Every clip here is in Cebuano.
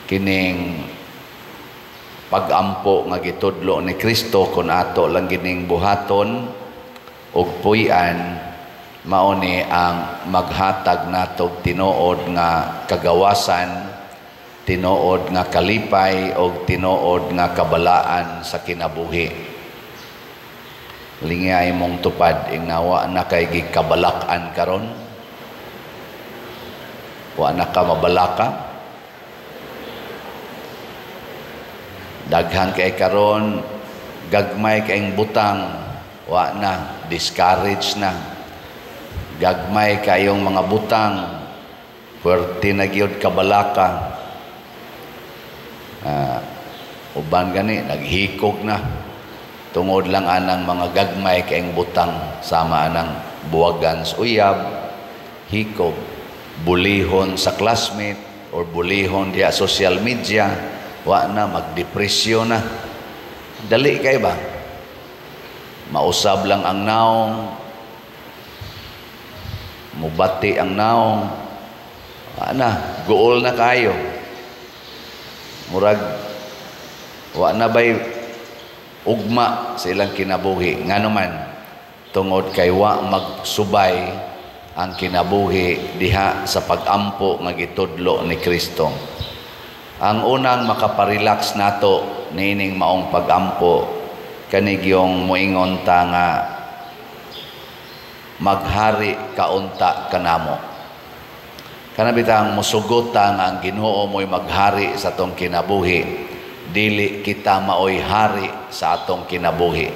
Kining pagampo nga gitudlo ni Kristo, kung ato lang gining buhaton ug puy-an, mao ni ang maghatag natog tinuod nga kagawasan, tinuod nga kalipay og tinuod nga kabalaan sa kinabuhi. Lingay mong tupad, ingnawa na kay gikabalak-an karon. Wa na ka mabalaka. Daghan kay karon gagmay kayong butang, wa na, discourage na. Gagmay kayong mga butang, puwerte na gyud kabalaka. Uban gani naghikog na tungod lang anang mga gagmay kayong butang, sama anang buwagan sa uyab, hikog, bulihon sa classmate or bulihon diya social media, wa na, magdepresyon na. Dali kay ba? Mausab lang ang naong, mubati ang naong, wa na, guol na kayo. Murag wa na bay ugma sa ilang kinabuhi. Ngano man, tungod kay wa magsubay ang kinabuhi diha sa pagampo nga gitudlo ni Kristo. Ang unang makaparelax nato niining maong pagampo kanigyong moingon ta nga maghari kaunta kanamo. Kana bitang mosugot ta nga ang Ginoo mo'y maghari sa atong kinabuhi, dili kita maoy hari sa atong kinabuhi.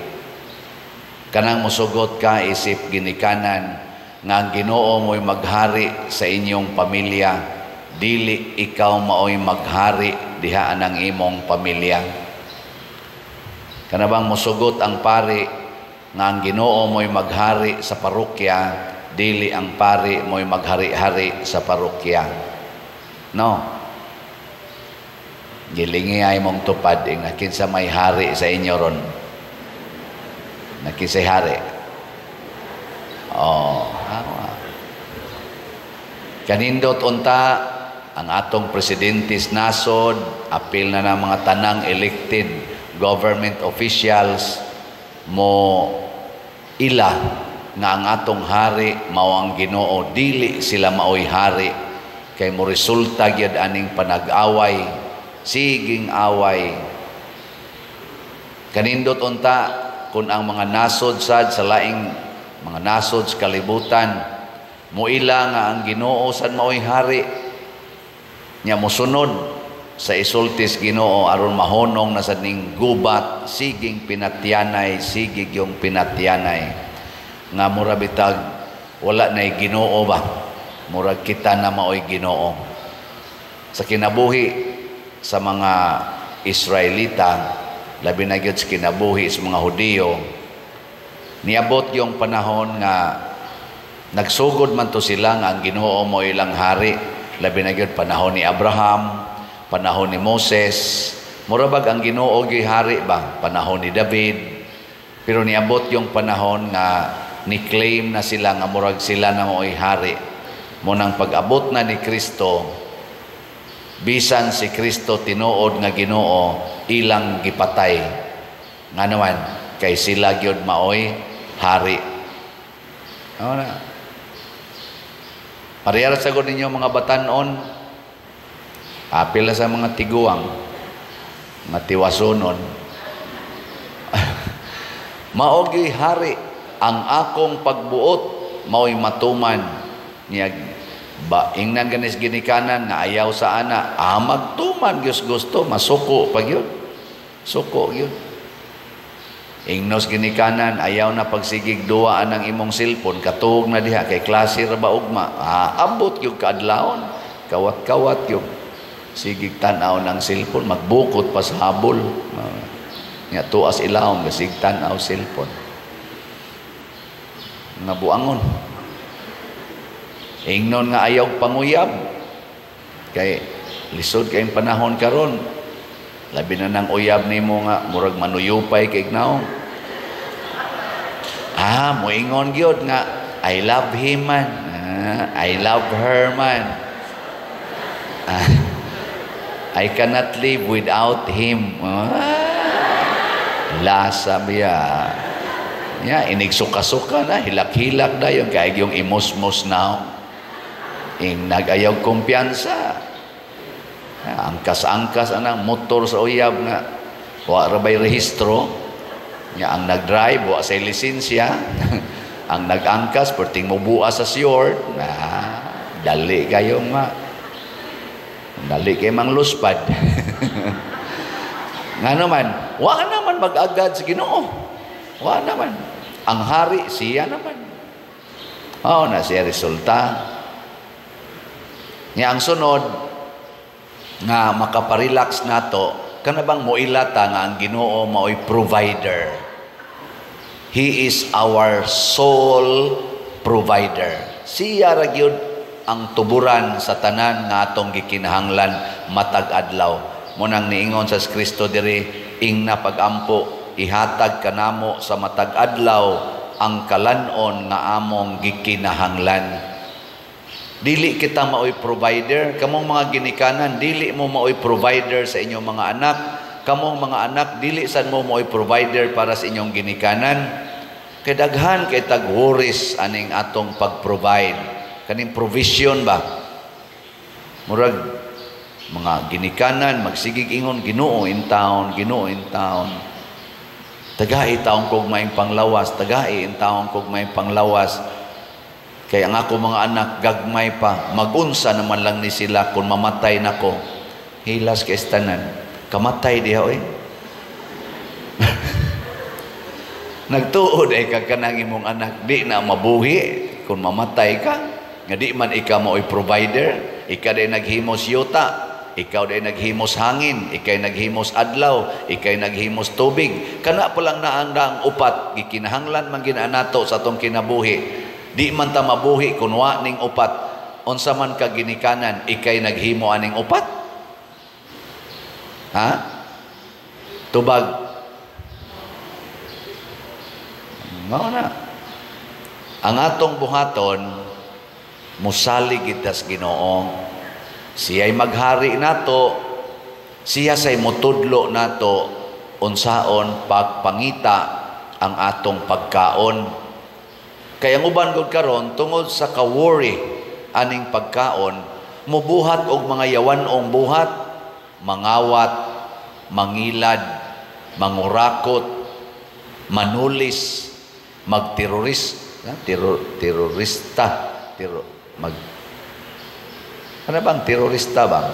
Kanang mosugot ka isip ginikanan nga ang Ginoo mo'y maghari sa inyong pamilya, dili ikaw maoy maghari diha anang imong pamilya. Kana bang mosugot ang pari nga ang Ginoo mo'y maghari sa parokya, dili ang pari mo'y maghari-hari sa parokya. No. Gilingi ay mong tupad ing kinsa may hari sa inyo ron. Nakinsay hari. Oh, awa. Kanindot unta ang atong presidente sa nasod, apil na ng mga tanang elected government officials mo ila nga ang atong hari mao ang Ginoo, dili sila maoy hari, kay mo resulta gyud aning panag-away, siging away. Kanindot unta kun ang mga nasod sad sa laing mga nasod sa kalibutan moila nga ang Ginoo sad maoy hari nya, mosunod sa isultis Ginoo aron mahonong na sad ning gubat, siging pinatyanay, sige yung pinatyanay nga mura bitag wala nay Ginoo ba, murag kita na maoy Ginoo. Sa kinabuhi sa mga Israelita, labi na gyud sa kinabuhi sa mga Hudiyo, niabot yung panahon nga nagsugod man to sila nga ang Ginoo mo ilang hari, labi na gyud panahon ni Abraham, panahon ni Moses, mura bag ang Ginoo gyud hari ba, panahon ni David. Pero niabot yung panahon nga ni-claim na sila nga murag sila na maoy hari. Munang pag-abot na ni Kristo, bisan si Kristo tinuod nga Ginoo, ilang gipatay. Nga naman, kay sila gyud maoy hari. Ano na? Parehara sa ninyo mga batanon, apil na sa mga tiguang, mga tiwasunon. Maogi hari ang akong pagbuot maoy matuman niya ba, ingnan ganis ginikanan nga ayaw sa ana, magtuman gyud gusto, masuko pa gyud, suko gyud. Ingnos ginikanan ayaw na pagsigig duwa anang imong cellphone, katuog na diha kay klase ra ba ugma, abot gyud kaadlawon, kawat-kawat gyud sigig tan-aw ng cellphone, magbukot pa sa habol nya tuas ilawom gasig tan-aw cellphone nga buangon. Ingnon nga ayaw panguyab kay lisod kayong panahon karon, labi na nang uyab nimo nga murag manuyupay kay ignaw, moingon gyud nga I love him man, I love her man. I cannot live without him. Ah, lasa biya. Ya, inigsuka-suka na, hilak-hilak na yung kay yung imusmos na. Ing nagayaw kumpiyansa. Angkas-angkas anang motor sa uyab nga wa ra bay rehistro. Nga ang nag-drive wa say lisensya. Ang nag-angkas perting mobuas sa short na dali kayo ma. Dali kay mang luspad. Nga naman, wa naman mag-agad sa Ginoo. Wa naman. Ang hari, siya naman. Oh, na siya resulta. Nga ang sunod, nga makaparelax nato, kana bang moilata nga ang Ginoo maoy provider. He is our sole provider. Siya ra gyud ang tuburan sa tanan nga atong gikinahanglan matag adlaw. Munang niingon sa Kristo diri, ing na pagampo, ihatag kanamo sa matag adlaw ang kalanon nga among gikinahanglan. Dili kita maoy provider. Kamong mga ginikanan, dili mo maoy provider sa inyong mga anak. Kamong mga anak, dili sad mo maoy provider para sa inyong ginikanan. Kay daghan kay tag worries aning atong pag-provide. Kaning provision ba? Murag mga ginikanan magsigig ingon, "Ginoo in town, Ginoo in town. Tagai taon kog maing panglawas, tagai in taon kog maing panglawas. Kay ang ako mga anak gagmay pa, magunsa naman lang ni sila kung mamatay nako." Hilas kay tanan. Kamatay diha oy. Nagtuod ay ka kanang imong anak di na mabuhi kung mamatay ka. Nga di man ikaw mao'y provider, ikaw day naghimos yuta, ikaw day naghimos hangin, ikaw naghimos adlaw, ikaw naghimos tubig. Kana pa lang na ang upat, gikinahanglan man ginaanato sa atong kinabuhi. Di man ta mabuhi kun wa ning upat. Unsa man ka ginikanan, ikay naghimo aning upat? Ha? Tubag. Mao na. Ang atong buhaton, musalig kita sa Ginoo. Siya'y maghari nato, siya say mutudlo nato unsaon pagpangita ang atong pagkaon. Kaya ang uban gud karon tungod sa ka-worry aning pagkaon, mubuhat og mga yawan-ong buhat, mangawat, mangilad, mangurakot, manulis, magteroris, terorista, mag ano bang terorista bang?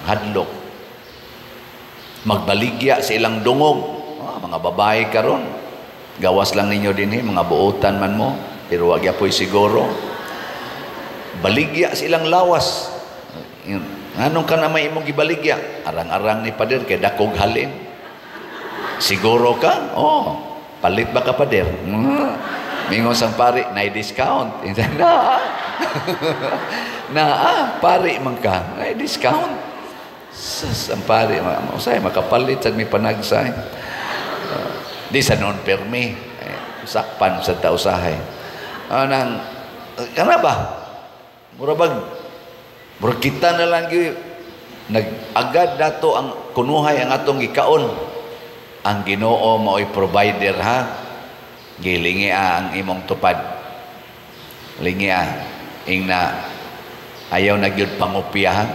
Hadlok. Magbaligya sa ilang dungog. Mga babae karon. Gawas lang ninyo dinhi, mga buotan man mo, pero wag yapoy siguro. Baligya sa ilang lawas. Nganong ka na may imong gibaligya? Arang-arang ni pader kay dakog halin. Siguro ka? Oh, palit ba ka pader? Mingon sang pari, nay discount. Na, na pari man ka, nay discount. Sas, ang pari, usay makapalit sa may panagsay. Di sa non permi, sakpan sa tausahay. Anang, kana ba? Mura bag, mura kita na lang gyud nag-agad dato ang kunuhay ang atong gikaon. Ang Ginoo mao'y provider, ha? Gilingi ang imong tupad. Lingi ing na ayaw na gyud pangupya, ha?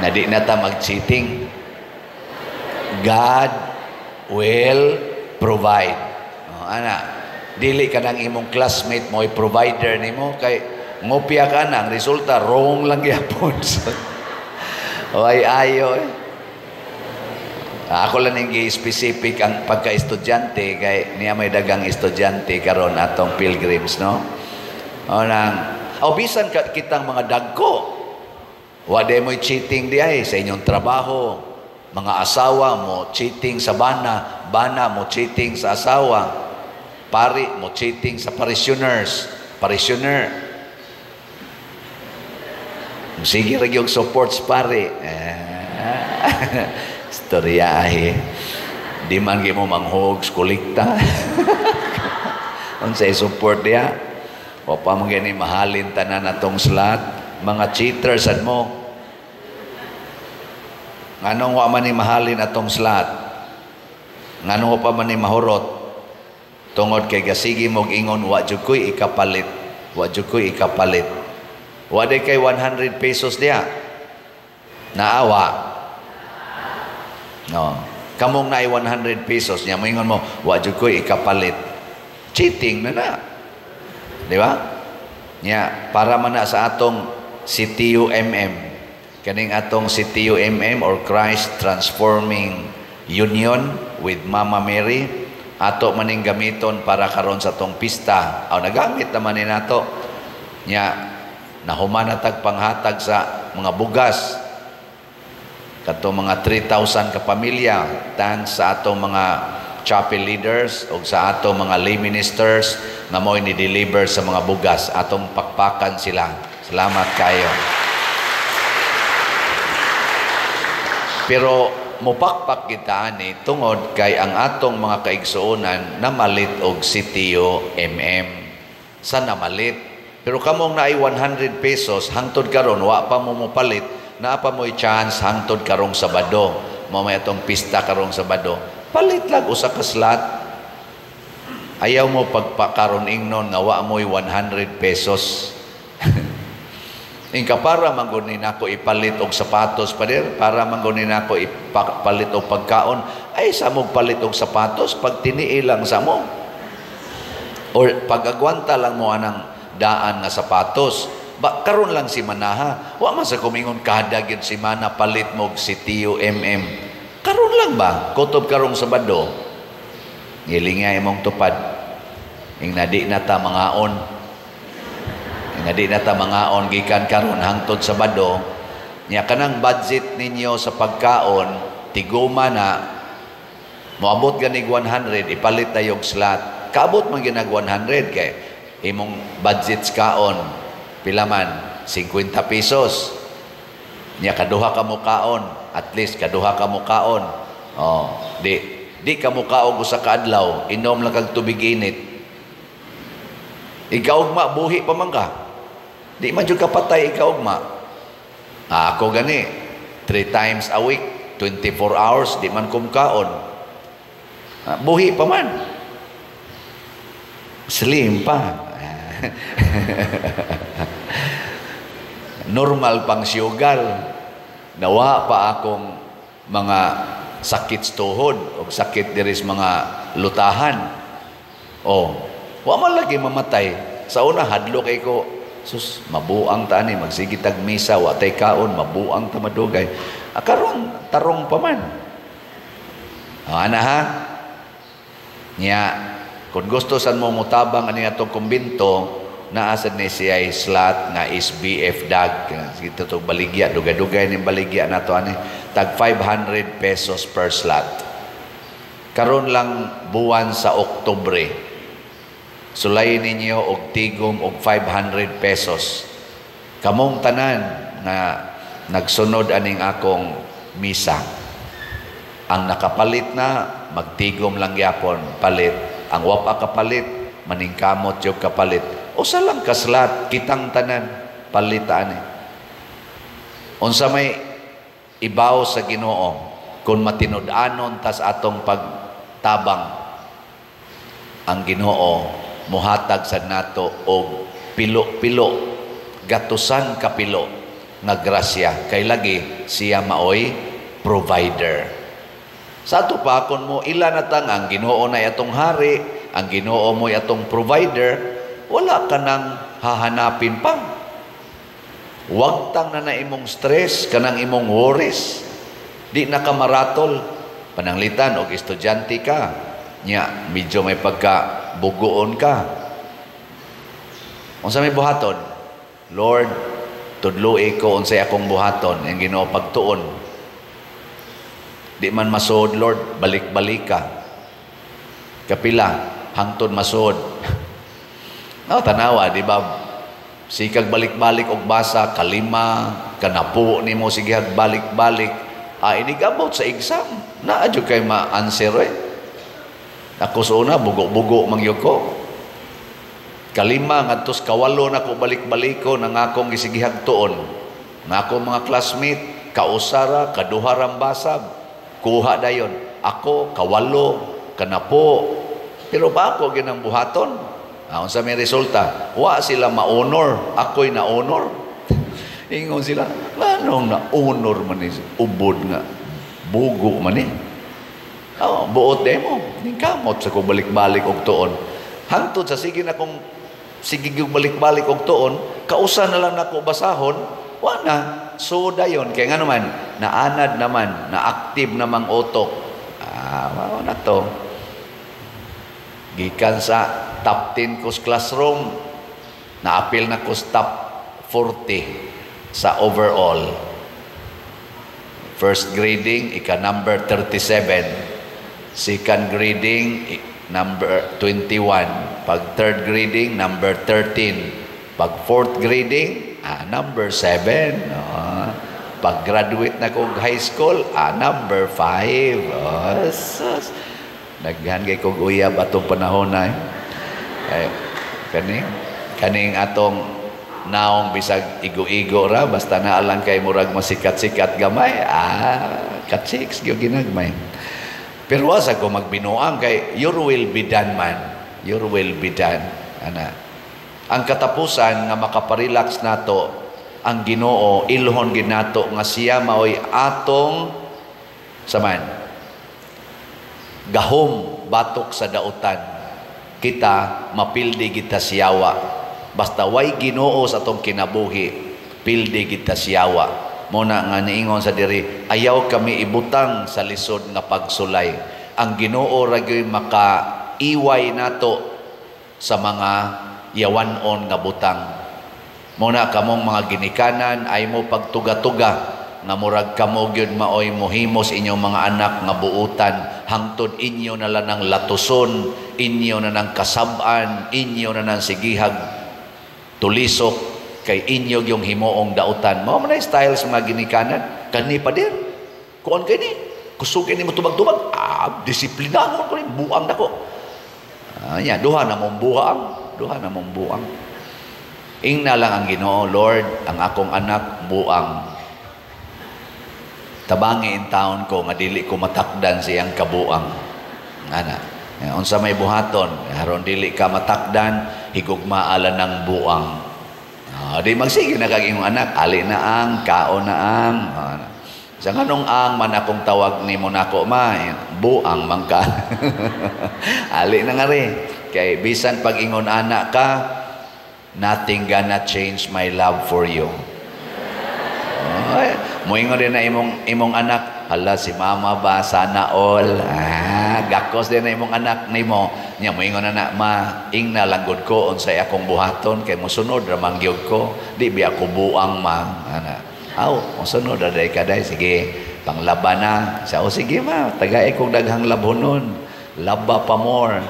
Na di na ta mag-cheating. God will provide. Oh, ana, dili ka nang imong classmate mo'y provider nimo kay ngupya ka na ang resulta wrong lang gyapon. Ay ayo eh. Ako lang yung specific ang pagka-estudyante kay niya may dagang estudyante karon atong pilgrims, no? O nang o bisan ka kitang mga dagko. Wa day mo'y cheating di ay sa inyong trabaho. Mga asawa mo cheating sa bana, bana mo cheating sa asawa. Pari mo cheating sa parishioners, parishioner. Sige ra gyud support sa pari. Istoryahe. Di man gyud mo manghogs kolekta. Unsay support diha? O pa man gani mahalin tanan atong slot, mga cheaters sad mo. Nganong wa man ni mahalin atong slot? Nganong pa man ni mahurot? Tungod kay gasigi mog ingon, "Wa jud ko'y ikapalit. Wa jud ko'y ikapalit." Wa day kay 100 pesos diha. Naawa. No. Kamong naay 100 pesos niya, moingon mo, "Wa jud ko'y ikapalit." Cheating na na. Di ba? Nya, para man na sa atong CTUMM. Kaning atong CTUMM or Christ Transforming Union with Mama Mary, ato maning gamiton para karon sa atong pista. Aw, nagamit naman ni nato. Nya, nahuman na tag panghatag sa mga bugas kato mga 3,000 ka pamilya, thanks sa atong mga chapel leaders o sa atong mga lay ministers nga mo'y ni-deliver sa mga bugas. Atong pakpakan sila. Salamat kayo. Pero mupakpak kita ani tungod kay ang atong mga kaigsuonan namalit og CTO MM. Sa namalit. Pero kamong naay 100 pesos hangtod karon wa pa mo mopalit, naa pa mo'y chance hangtod karong Sabado. Mao may atong pista karong Sabado. Palit lang usa ka slot. Ayaw mo pagpakaron ingnon nga wa mo'y 100 pesos. Ingka para man gud ni nako ipalit og sapatos, pader, para man gud ni nako ipalit og pagkaon, ay sa mo palit og sapatos pag tinii lang sa mo. Or pag-agwanta lang mo anang daan nga sapatos. Ba karon lang si Manaha. Wa man sa kumingon kada gyud si Mana palit mo og si Tio MM. Karon lang ba? Kutob karong Sabado. Ngilinga imong tupad. Ing nadi na ta mangaon. Ing nadi na ta mangaon gikan karon hangtod Sabado. Nya kanang budget ninyo sa pagkaon tiguma na moabot ganig 100, ipalit tayog slot. Kaabot man ginag 100 kay imong budget sa kaon pila man, 50 pesos. Nya kaduha ka mo kaon, at least kaduha ka mo kaon. Oh, di ka mo kaog usa ka adlaw, inom lang kag tubig init. Ikaugma buhi pa man ka. Di man jud ka patay ikaugma. Ah, ako gani 3 times a week, 24 hours di man kumkaon. Ah, buhi pa man. Slim pa. Normal pang siyugal. Nawa pa akong mga sakit sa tuhod o sakit diri sa mga lutahan. O, wa man lagi mamatay. Sa una hadlo kay ko, sus, mabuang ta ani, magsige tag misa, wa tay kaon, mabuang ta madugay. Ah, karon tarong pa man. O, ana ha? Nya, kung gusto san mo mutabang ani atong kumbinto, naa sad ni siya slot nga is BF dag. Sige to baligya, dugay-dugay ning baligya nato ani, tag 500 pesos per slot. Karon lang buwan sa Oktubre. Sulay ninyo og tigom og 500 pesos. Kamong tanan nga nagsunod aning akong misa. Ang nakapalit na magtigom lang gyapon palit. Ang wapa kapalit maningkamot jud kapalit. Usa lang ka slot kitang tanan palit ani. Unsa may ibaw sa Ginoo kung matinud-anon tas atong pagtabang, ang Ginoo muhatag sa nato og pilo-pilo, gatusan ka pilo nga grasya kay lagi siya maoy provider. Sa ato pa kon mo ila na tang ang Ginoo na atong hari, ang Ginoo mo'y atong provider, wala ka nang hahanapin pa. Wag tang na na imong stress, kanang imong worries. Di na ka maratol. Pananglitan og estudyante ka, nya medyo may pagka bugoon ka. Unsa may buhaton? Lord, tudloi ko unsay akong buhaton, ang Ginoo pagtuon. Di man masuod, Lord, balik-balik ka. Kapila, hangtod masuod. No, tanawa, di ba? Sikag balik-balik og basa, kalima, kanapo nimo sige balik-balik. Ah, inigabot sa exam. Naa jud kay ma-answer eh. Ako sa una, bugo-bugo mangyud ko. Kalima, ngadtos kawalo na ko balik-baliko nang akong gisigihag tuon. Nga akong mga classmate, Kausara, kaduharang basa, kuha dayon. Ako, kawalo, kanapo. Pero ba ako ginang buhaton? Unsa may resulta? Wa sila ma-honor. Ako'y na-honor. Ingon sila, nganong na-honor man ni ubod nga bugo man ni? Oh, buot demo. Ningkamot sa ko balik-balik og tuon. Hangtod sa sige na kong sige gyud balik-balik og tuon, kausa na lang nako basahon, wa na. So dayon kay ngano man, naanad naman, na-active namang utok. Mao na to. Gikan sa top 10 ko sa classroom, naapil na ko sa top 40 sa overall. First grading, ika number 37. Second grading, number 21. Pag third grading, number 13. Pag fourth grading, number 7. Oh. Pag graduate na ko high school, number 5. Oh, sus. Naghan kay kog uyab atong panahon na. Eh, kaning atong naong bisag igo-igo ra, basta naa lang kay murag masikat-sikat gamay, katsiks gyud ginagmay. Pero wasa ko magbinuang kay your will be done man. Your will be done. Ana. Ang katapusan nga makaparelax nato ang Ginoo, ilhon ginato nga siya maoy atong saman gahom batok sa dautan. Kita mapildi kita siyawa. Basta way Ginoo sa atong kinabuhi, pildi kita siyawa. Muna nga niingon sa diri, ayaw kami ibutang sa lisod nga pagsulay. Ang Ginoo ra gyud makaiway nato sa mga yawan-on nga butang. Muna kamong mga ginikanan ay mo pagtuga-tuga nga murag kamo gyud maoy mohimos inyong mga anak nga buutan hangtod inyo na lang ng latuson, inyo na ng kasab-an, inyo na ng sigihag tulisok kay inyo yung himuong dautan. Mao man ay style sa mga ginikanan. Kani pa din. Kuan kay ni. Kusog ni mo tubag-tubag. Disiplinahon ko ni buang nako. Nya duha na mong buang, duha na mong buang. Ingna lang ang Ginoo, Lord, ang akong anak buang. Tabangi in taon ko nga dili ko matakdan siyang kabuang. Ana. Unsa may buhaton, aron dili ka matakdan, higugmaa lang ng buang. Di magsige na kag imong anak, ali na ang, kaon na ang. Sa nganong ang man akong tawag nimo nako ma, buang man ka. Ali na nga rin. Kay bisan pag ingon anak ka, nothing gonna change my love for you. Ay, moingon din na imong anak, hala si mama ba, sana all. Gakos din na imong anak nimo. Nya moingon na na, ma, ingna lang gud ko unsay akong buhaton kay mosunod ra man gyud ko. Di biya ko buang ma. Ana. Aw, mosunod ra day ka day, sige, panglaba na. Sa o sige ma, tagay kog daghang labhonon. Laba pa more.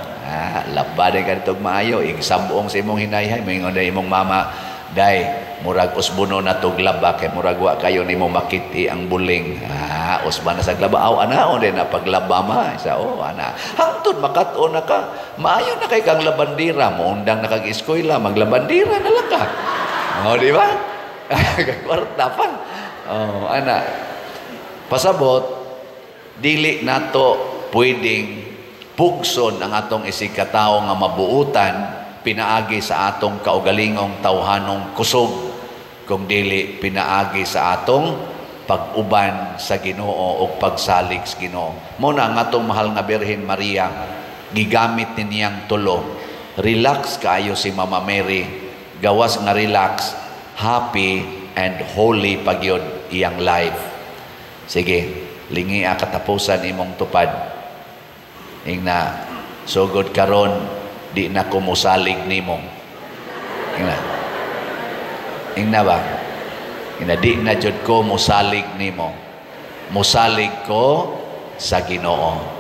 Laba day ka ditog maayo, igsabong sa imong hinayhay, moingon day imong mama, day murag usbono na tog laba kay murag wa kayo nimo makiti ang buling. Usba na sa laba. Aw, anaon din na paglaba ma. Sa o ana. Hangtod makat-on na ka. Maayo na kay kang labandira, moundang na kag eskwela, maglabandira na lang ka. Oh, di ba? Kwarta pa. Oh, ana. Pasabot, dili nato pwedeng pugson ang atong isig katawo nga mabuutan pinaagi sa atong kaugalingong tawhanong kusog, kung dili pinaagi sa atong pag-uban sa Ginoo o pagsalig sa Ginoo. Mo na ang atong mahal nga Birhen Maria, gigamit ni niyang tulo. Relax kaayo si Mama Mary, gawas nga relax, happy and holy pagyud iyang life. Sige, lingi ang katapusan imong tupad. Ingna, sugod karon di na ko mosalig nimo. Ingna. Ingna ba? Ingna, di na jud ko mosalig nimo. Mosalig ko sa Ginoo.